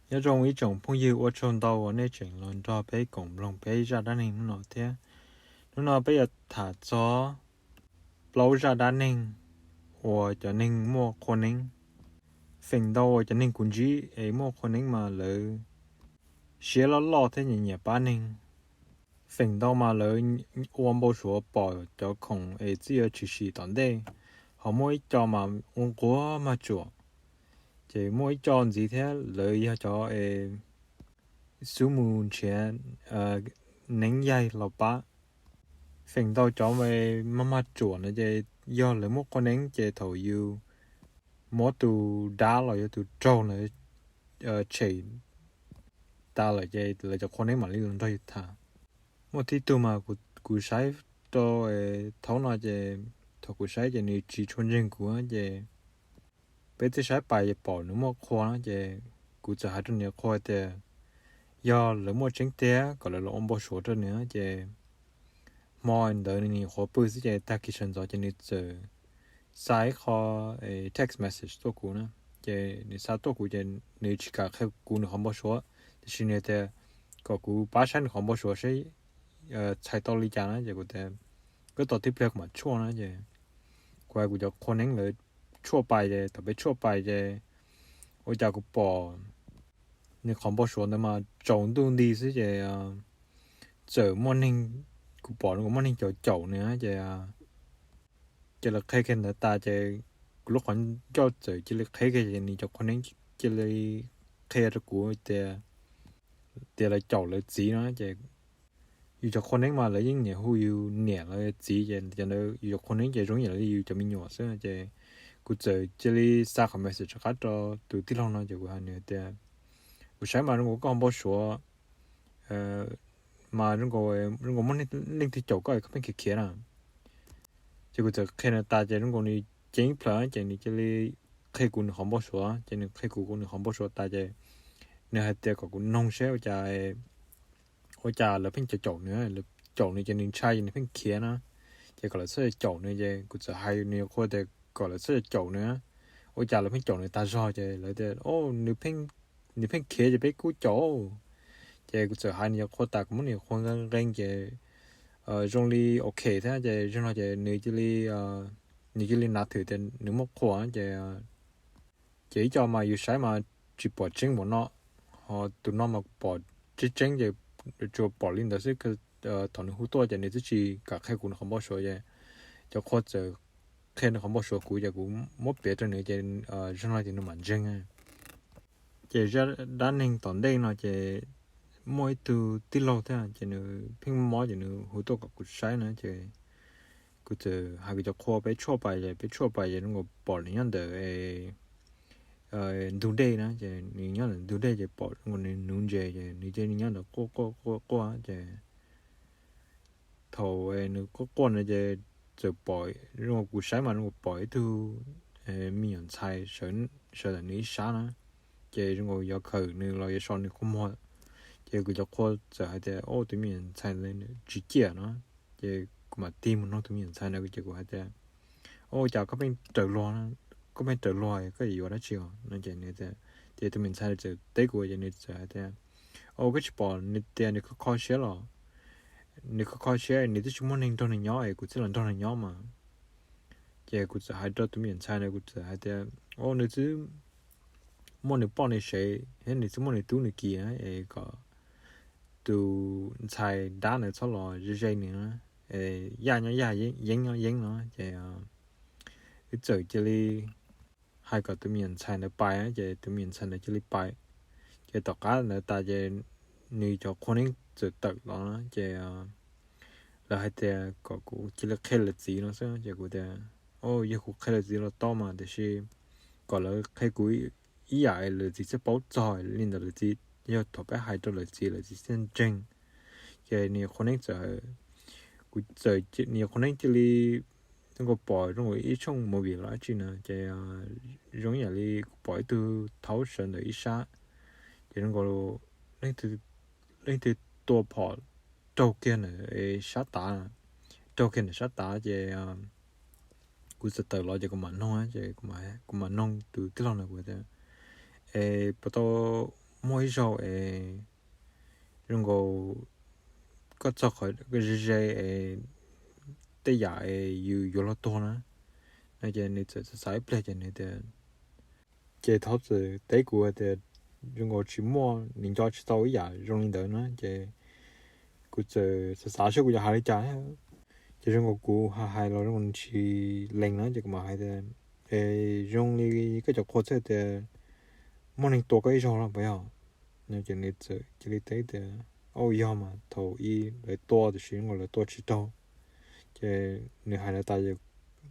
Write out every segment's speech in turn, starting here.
Nyob zoo ib tsoom phooj ywg, ua tsaug ntau uas nej tseem los nrog peb koom mloog peb zaj dab neeg hnub no thiab. Hnub no peb yuav tham txog plaub zaj dab neeg uas cov neeg muaj qhua neeb. Feem ntau uas cov neeg kuv ntsib es muaj qhua neeb mas lawv siab loj loj thiab nyiam nyiam pab neeg. Feem ntau mas lawv ua npau suav pom cov khoom es txij yuav tshwm sim tom ntej, ho muaj ib co mas ua nquag mag tsuam, ces muaj ib co ntxiv thiab lawv yog cov es xub mus nrhiav neeb yaig los pab. Feem ntau cov mag mag tsuam no ces yog lawv muaj qhua neeb ces thaum yus muab tus dab los yog tus raug lawv tshem tas lawm ces lawv cov qhua neeb mam li los nrog yus tham. Muaj tib tug mas kuv saib rau thaum no ces thaum kuv saib ces nws tsis tshua ntseeg kuv ces peb twb saib pais pom nws muaj qhua na ces kuv txawm hais rau nws qhua tias yog lawv muaj tseeb tiag kom lawv los ua npau suav rau nws ces hmo ntawd nws nyuam qhuav pw xwb ces tag kis sawv ntxov ces nws txawm xa ib qho text message tuaj kuv na. Ces nws xa tuaj kuv ces nws tsis kam qhia kuv nws qhov npau suav, tiam sis nws tias kom kuv pab saib nws qhov npau suav seb txhais tau li cas na. Ces kuv tias koj tos tib pliag kuv mam tshuaj na. Ces kuv hais kuv cov qhua neeb lawv tshuaj pais ces thaum peb tshuaj pais ces ua cas kuv pom nws qhov npau suav ntawd mas tsaus ntuj nti xwb ces txawm muaj neeg, kuv pom kuv muaj neeg caum caum nws ces ces lawv qhia kiag ntawd tas ces kuv lub qhov ncauj txawm cia li qheb kiag ces nws cov qhua neeb cia li qhia rau kuv tias, tias lawv caum lawv txiv no ces yus cov qhua neeb mas lawv yeej niam hu yus niam los txiv ces cov ntawd yus cov qhua neeb ces zoo yam li yus cov me nyuam xwb ces kuv txawm cia li xa qhov message rov qab rau tus tij laug no ces kuv hais nws tias kuv saib mas zoo nkaus koj qhov npau suav mas zoo nkaus muaj leej twg caum koj koj pheej khiav khiav na. Ces kuv txawm qhia nws tas ces zoo nkaus nws ceeb plaws ces nws cia li qhia kuv nws qhov npau suav ces nws qhia kuv nws qhov npau suav tas ces nws hais tias kom kuv noog seb ua cas, ua cas lawv pheej caum caum nws, lawv caum nws ces nws ntshai ces nws pheej khiav na. Ces kom lawv txhob caum nws ces kuv txawm hais nws qhua tias kom lawv txhob caum nws, ua cas lawv pheej caum nws tag zog ces lawv tias nws pheej, nws pheej khiav ces peb kuj caum. Ces kuv txawm hais nws qhua tas kuv muab nws qhua nqee nqee ces zoo li ok thiab ces zaum no ces nws cia li, nws cia li nav thwm tias nws muaj qhua ces ces ib co mas yus saib mas tsis pom tseeb npaum no, ho tus no mas pom tseeb tseeb ces tsuas pom li ntawd xwb. Thaum nws hu tuaj ces nws twb tsis kam qhia kuv nws qhov npau suav ces cov qhua txawm qhia nws qhov npau suav kuv ces kuv muab piav rau nws ces zaum no ces nws mam ntseeg. Ces zaj dab neeg tom ntej no ces muaj ib tug tij laug thiab ces nws pheej mob ces nws hu tuaj kom kuv saib na ces kuv txawm hais kuv cov qhua peb tshuaj pais ces peb tshuaj pais ces zoo nkaus pom nws nyob ntawm ntug dej na ces nws nyob ntawm ntug dej ces pom zoo nkaus nws nuv ntses ces nws cia li nyob ntawd quaj quaj quaj quaj ces thaum nws quaj quaj no ces txawm pom, zoo nkaus kuv saib mas zoo nkaus pom ib tug me nyuam ntxhais sawv ntawm nws ib sab na ces zoo nkaus yuav khawm nws los yuav so nws kua muag. Ces kuv cov qhua txawm hais tias tus me nyuam ntxhais tsis ciaj no ces kuv mam tig mus nug tus me nyuam ntxhais na ces kuv hais tias ua cas koj pheej raws luag, koj pheej raws luag koj yuav dab tsi os no ces nws, ces tus me nyuam ntxhais txawm teb kuv ces nws txawm hais tias koj tsis pom nws tias nws kho kho siab los, nws kho kho siab nws twb tsis muaj neeg nrog nws nyob es kuv thiaj los nrog nws nyob mas. Ces kuv txawm hais rau tus me nyuam ntxhais na kuv txawm hais tias nws twb muaj nws poj nws sev thiab nws twb muaj nws tub nws ki es kom tus ntxhais dab ntawd txhob los ze ze nws, yaj nyob yaj yeeb nyob yeeb no ces wb txawm cia li hais kom tus me nyuam ntxhais ntawd pais ces tus me nyuam ntxhais ntawd cia li pais. Ces tom qab ntawd tas ces nws cov qhua neeb txawm tawm los ces lawv hais tias kom kuv cia li qhia lawv txiv no xwb ces kuv tias yog kuv qhia lawv txiv los tau mas tiam sis kom lawv qhia kuv ib yam lawv txiv thiaj paub txog li ntawd lawv txiv, yog thaum peb hais rau lawv txiv lawv txiv thiaj ntseeg. Ces nws qhua neeb txawm, kuv txawm, nws qhua neeb cia li zoo nkaus pom zoo nkaus ib tshooj movie los dab tsi no ces zoo ib yam li kuv pom ib tug thaub sawv ntawm ib sab ces zoo nkaus leej twg tua phom raug kiag ntawm sab tav, raug kiag ntawm sab tav ces kuv txawm tawm los ces kuv mam noog ces kuv mam noog tus tij laug ntawd kuv tias es puas tau muaj ib zaug es zoo nkaus koj txog qhov ze ze es tej yam es yus yuav luag tuag na, no ces nws txawm xav xav ib pliag ces nws tias, ces thaub txawm teb kuv hais tias zoo nkaus tsis muaj, nws nco tsis tau ib yam zoo li ntawd na, ces kuv txawm xav xav seb kuv yuav hais li cas. Ces zoo nkaus kuv hais hais los zoo nkaus nws tsis lees na, ces kuv mam hais tias, es zoo li koj cov qhua txhaj tias muaj neeg tua koj ib zaug los puas yog? No ces nws txawm cia li teb tias, au yog mas, thaum ub lawv tua tiam sis zoo nkaus lawv tua tsis raug. Ces nws hais li tas,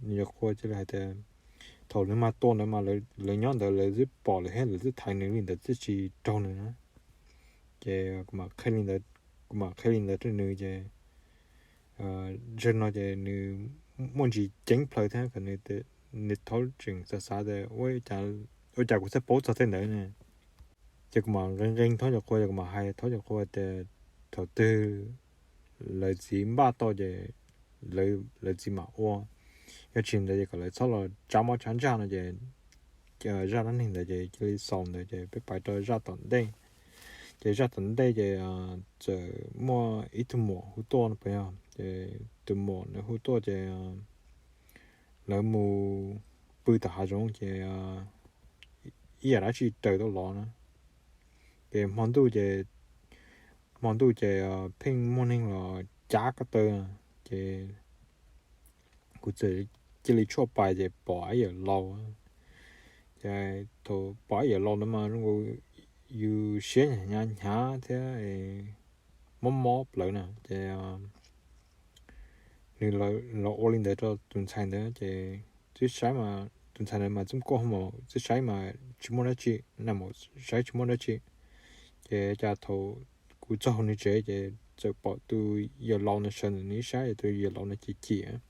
nws cov qhua cia li hais tias thaum nws mag tua ntawd mas lawv nyob ntawd lawv twb pom lawm thiab lawv twb thaiv nws li ntawd twb tsis raug nws na. Ces kuv mam qhia li ntawd, kuv mam qhia li ntawd rau nws ces zaum no ces nws muaj ntsis ceeb plaws thiab kom nws, nws thaub tseem xav xav tias ua cas kuv txawj paub txog tej ntawd ne. Ces kuv mam nqee nqee thaub cov qhua, ces kuv mam hais thaub cov qhua tias thaum twg lawv txiv npaj tau ces lawv txiv mam ua, yog tsis ntawd ces kom lawv txhob los tsab mob tsab ntsaj no ces zaj dab neeg ntawd ces cia li xaus ntawd ces peb pais rau zaj tom ntej. Ces zaj tom ntej ces txawm muaj ib tug muam hu tuaj no puas yog, ces tus muam nws hu tuaj ces lawv mus pw tom hav zoov ces ib yam dab tsi raws tau los na. Ces hmo ntuj ces, hmo ntuj ces pheej muaj neeg los cab ko taw, ces kuv txawm cia li tshuaj pais ces pom ib yawm laus. Ces thaum pom ib yawm laus ntawd mas zoo nkaus yus siab hnyav hnyav thiab mob mob plawv na, ces nws los ua li ntawd rau tus ntxhais ntawd ces twb saib mas tus ntxhais ntawd mas txob koj ho mas twb saib mas tsis muaj dab tsi, na mas saib tsis muaj dab tsi. Ces cas thaum kuv txog nws tsev ces txawm pom tus yawm laus ntawd sawv ntawm nws ib sab, tus yawm laus ntawd chim chim.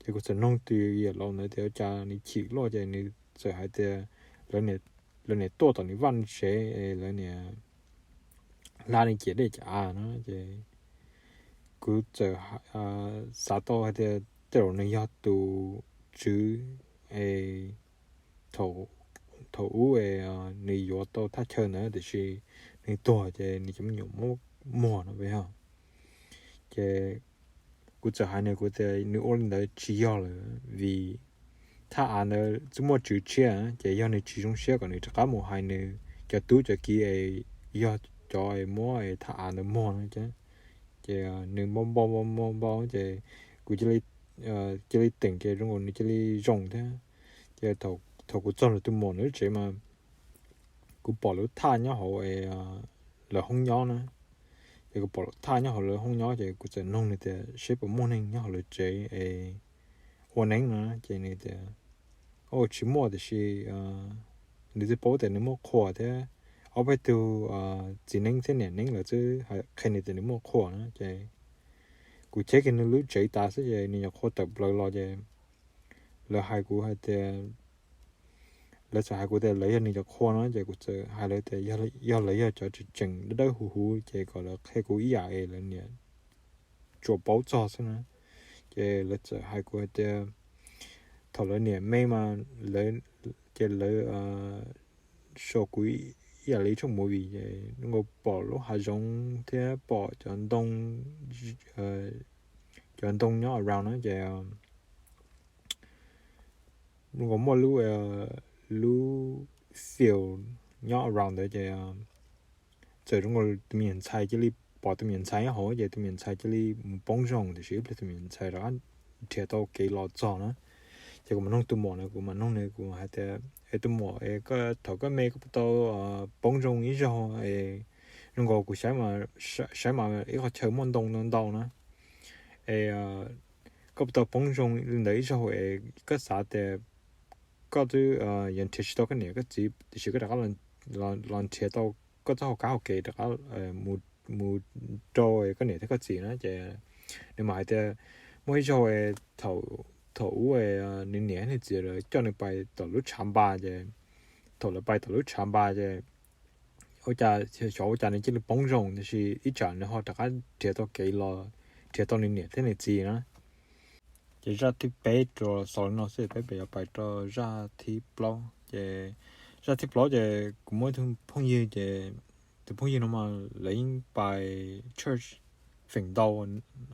Ces kuv txawm noog tus yawm laus ntawd tias cas nws chim luaj, ces nws txawm hais tias lawv niam tuaj tom nws vaj nws tsev, lawv niam hla nws ciam dej ciam av no. Ces kuv txawm xav tau hais tias tej zaum nws yog tus tswv es thaum ub nws yuav tau thaj chaw ntawd tiam sis nws tuag ces nws cov me nyuam muab muag no puas yog. Ces kuv txawm hais nws, kuv tias nws ua li ntawd tsis yog lawm vim thaj av ntawd twb muaj tswv tshiab, ces yog nws tsis zoo siab kom nws rov qab mus hais nws cov tub cov kiv es yog cov es muab thaj av ntawd muag no ces nws npau npau npau npau npau ces kuv cia li teem ces zoo nkaus nws cia li zoo thiab. Ces thaum kuv txog lawv tus muam nws lub tsev mas kuv pom lub thaj nyob hauv lawv hoob nyob na. Ces kuv pom lub thaj nyob hauv lawv hoob nyob ces kuv txawm noog nws tias seb puas muaj neeg nyob hauv lawv tsev es ua neeb no, ces nws tias tsis muaj tiam sis nws twb paub tias nws muaj qhua thiab ob peb tug txiv neeb thiab niam neeb lawv twb qhia nws tias nws muaj qhua na. Ces kuv cheb kiag nws lub tsev tas xwb ces nws nyuam qhuav tawm plaws los ces lawv hais kuv hais tias, lawv txawm hais kuv tias lawv yog nws cov qhua no ces kuv txawm hais lawv tias yog lawv yog cov tseem tseem dawb dawb huv huv ces kom lawv qhia kuv ib yam es lawv niam tsuas paub txog xwb na. Ces lawv txawm hais kuv hais tias thaum lawv niam me mas ces lawv show kuv ib yam li tsob movie ces nkaus pom lub hav zoov thiab pom cov ntoo, cov ntoo nyob around na ces nkaus muaj lub, lub field nyob around ntawd ces txawm zoo nkaus tus me nyuam ntxhais cia li, pom tus me nyuam ntxhais nyob hauv ces tus me nyuam ntxhais cia li mus poob zoo tiam sis ib pliag tus me nyuam ntxhais rov qab nrhiav tau kev los txog na. Ces kuv mam noog tus muam na, kuv mam noog nws, kuv hais tias es tus muam es koj thaum koj me koj puas tau poob zoo ib zaug es zoo nkaus kuv saib mas ib qhov chaw muaj ntoo ntau ntau na es koj puas tau poob zoo li ntawd ib zaug es koj xav tias koj twb yuav nrhiav tsis tau koj niam koj txiv tiam sis koj rov qab los nrhiav tau koj txoj hauv kab hauv kev rov qab mus rau koj niam thiab koj txiv na. Ces nws mam hais tias muaj ib zaug thaum ub nws niam nws txiv lawv coj nws pais tom lub tshav npas ces thaum lawv pais tom lub tshav npas ces ua cas xyov ua cas nws cia li poob zoo tiam sis ib tsam nws ho rov qab nrhiav tau kev los nrhiav tau nws niam thiab nws txiv na. Ces zaj thib peb rau xaus li no xwb, peb pem yuav pais rau zaj thib plaub. Ces Zaj thib plaub ces kuv muaj ib tug phooj ywg ces tus phooj ywg no mas lawv yeej pais church feem ntau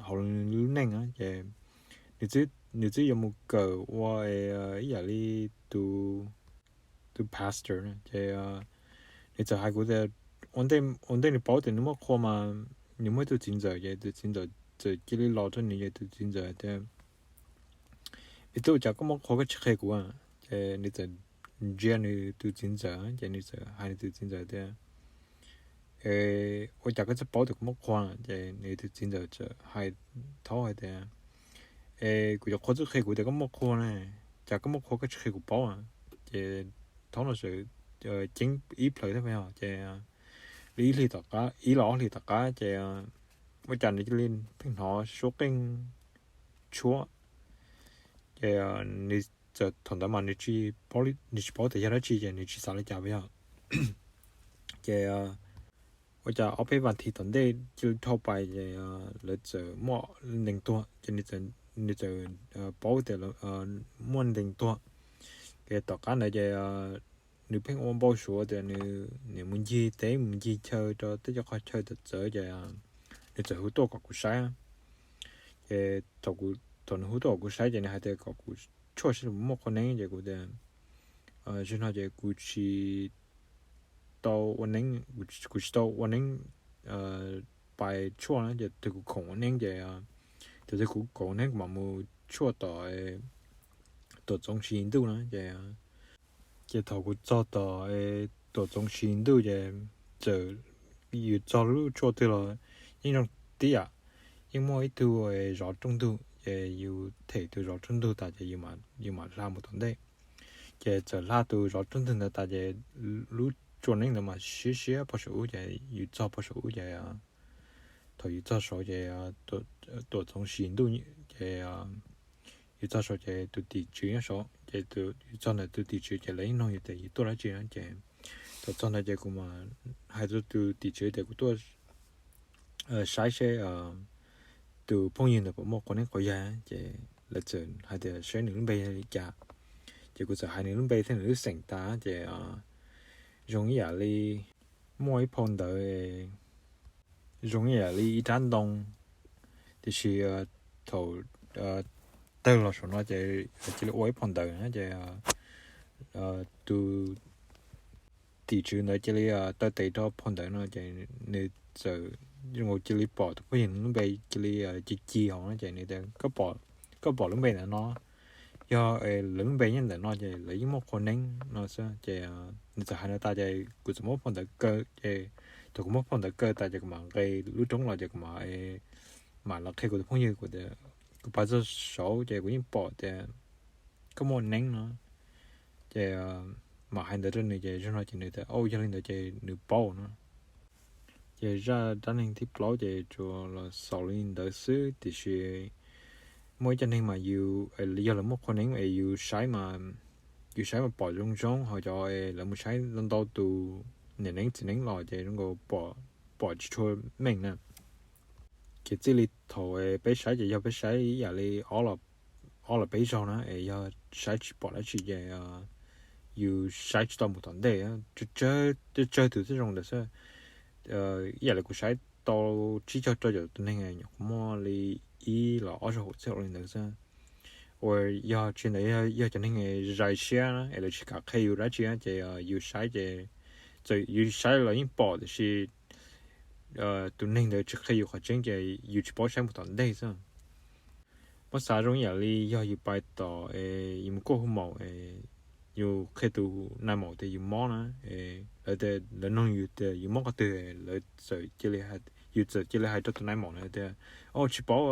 hauv lub neej na ces nws twb yuav mus kawm ua ib yam li tus tus pastor na ces nws txawm hais kuv tias ua ntej nws paub tias nws muaj qhua mas nws muaj ib tug txiv ntxawm ces tus txiv ntxawm txawm cia li los rau nws ces tus txiv ntxawm tias, Ib tug, cas koj muaj qhua koj tsis qhia kuv? Ces nws txawm ntsia nws tus txiv ntxawm ces nws txawm hais nws tus txiv ntxawm tias, Ua cas koj txawj paub tias kuv muaj qhua? Ces nws tus txiv ntxawm txawm hais thaub hais tias, Es kuv cov qhua twb qhia kuv tias koj muaj qhua ne, cas koj muaj qhua koj tsis qhia kuv paub? Ces thaub no sawv ceeb ib plhaws thiab yog ces li ib hlis tom qab, ib los ob hlis tom qab ces ua cas nws cia li pheej hnov suab qeej tshuab. Ces nws txawm thaum ntawd mas nws tsis paub tias yog dab tsi ces nws tsis xav li cas yog ces ua cas ob peb vas thiv tom ntej cia li dhau pais ces lawv txawm muaj ntees tuag ces nws txawm paub tias muaj ntees tuag. Ces tom qab ntawd ces nws pheej ua npau suav tias nws niam mus ncig teb mus ncig chaw rau tej cov qhov chaw txawv txawv ces nws txawm hu tuaj kom kuv saib. Ces thaum nws hu tuaj kom kuv saib ces nws hais tias kom kuv tshuaj saib muaj qhua neeb ces kuv tias, Zaum no ces kuv tsis tau ua neeb, kuv tsis tau ua neeb pais tshuaj na ces tus kuv khoom ua neeb ces tus twg kuv khoom ua neeb kuv mam mus tshuaj tom Tuam Txoov Siv Ntuj na ces ces thaum kuv txog tom Tuam Txoov Siv Ntuj ces txawm yus txog lub tshuaj twg los yeej zoo tib yam. Yeej muaj ib tug zov rooj ntug ces yus them tus zov rooj ntug tas ces yus mam hla mus tom ntej. Ces txawm hla tus zov rooj ntug ntawd tas ces lub tsua neeb ntawd mas siab siab pog saum ub ces yus txog pog saum ub ces thaum yus txog saud ces Tuam Txoov Siv Ntuj ces yus txog saud ces tus tim tswv nyob saud ces yus txog ntawm tus tim tswv ces lawv yeej nug yus tias yus tuaj dab tsi na ces thaum txog ntawd ces kuv mas hais rau tus tim tswv tias kuv tuaj saib seb tus phooj ywg ntawd puas muaj qhua neeb qhua yaig ces lawv txawm hais tias saib nws lub npe li cas. Ces kuv txawm hais nws lub npe thiab nws lub xeem tas ces zoo ib yam li muaj ib phau ntawv zoo ib yam li ib rab ntoo, tiam sis thaum tawg los saum no ces cia li ua ib phau ntawv na ces tus tim tswv ntawd cia li taw tes rau phau ntawv no ces nws txawm zoo nkaus cia li pom tus phooj ywg lub npe cia li ci ci hauv no ces nws tias, Koj pom lub npe ntawm no, yog lawv lub npe nyob ntawm no ces lawv yeej muaj qhua neeb no xwb. Ces nws txawm hais no tas ces kuv txawm muab phau ntawv kaw ces thaum kuv muab phau ntawv kaw tas ces kuv mam nqes lub roob los ces kuv mam mam los qhia kuv tus phooj ywg kuv tias kuv pais txog saud ces kuv yeej pom tias koj muaj neeb no. Ces mam hais ntawd rau nws ces zaum no ces nws tias, Au, yog li ntawd ces nws paub no. Ces zaj dab neeg thib plaub ces tsuas los xaus li ntawd xwb tiam sis muaj ib co neeg mas yus yog lawv muaj qhua neeb es yus saib mas, yus saib mas pom zoo zoo, ho cov lawv mus saib ntau ntau tus niam neeb txiv neeb los ces zoo nkaus pom tsis tshua meej na. Ces txij li thaum peb saib ces yog peb saib ib yam li ob los peb zaug na es yog saib tsis pom dab tsi ces yus saib tsis tau mus tom ntej, tsawg tus thiaj zoo ntawd xwb. Ib yam li kuv saib tau tsib caug rau caum tus neeg nyuam qhuav muaj li ib los ob zaug hauv txij hauv li ntawd xwb. Uas yog tsis ntawd yog cov neeg zais siab na es lawv tsis kam qhia yus dab tsi na ces yus saib ces txawm yus saib los yeej pom tiam sis tus neeg ntawd tsis qhia yus qhov tseeb ces yus tsis paub saib mus tom ntej xwb. Muab xav zoo ib yam li yog yus pais tom es yus mus kuaj hu maum es yus qhia tus nais maum tias yus mob na, lawv tias, lawv nug yus tias yus mob qhov twg, lawv txawm cia li, yus txawm cia li hais rau tus nais maum na tias, Au, tsis paub,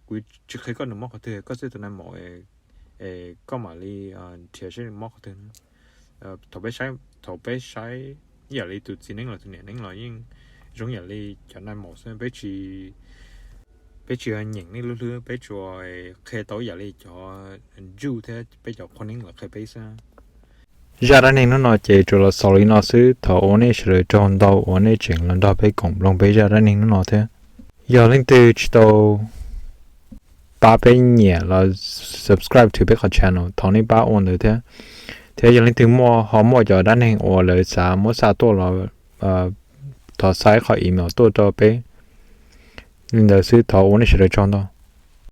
kuv tsis qhia koj nws mob qhov twg, koj xwb tus nais maum es koj mam li nrhiav seb mob qhov twg na. Thaum peb saib, thaum peb saib ib yam li tus txiv neeb los tus niam neeb los yeej zoo ib yam li cov nais maum xwb, peb tsis, peb tsis nyeem nej lub hlwb, peb tsuas qhia tau ib yam li cov ntsuj thiab peb cov qhua neeb los qhia peb xwb. Zaj dab neeg hnub no ces tsuas los xaus li no xwb, thov ua nej sawv daws tsaug ntau uas nej tseem los nrog peb koom mloog peb zaj dab neeg hnub no thiab. Yog leej twg tsis tau pab peb nyiam los subscribe to peb qhov channel, thov nej pab ua ntawd thiab. Thiab yog leej twg muaj ho muaj cov dab neeg uas lawv xav muab xa tuaj los thov xa ib qho email tuaj rau peb. Li ntawd xwb, thov ua nej sawv daws tsaug ntau.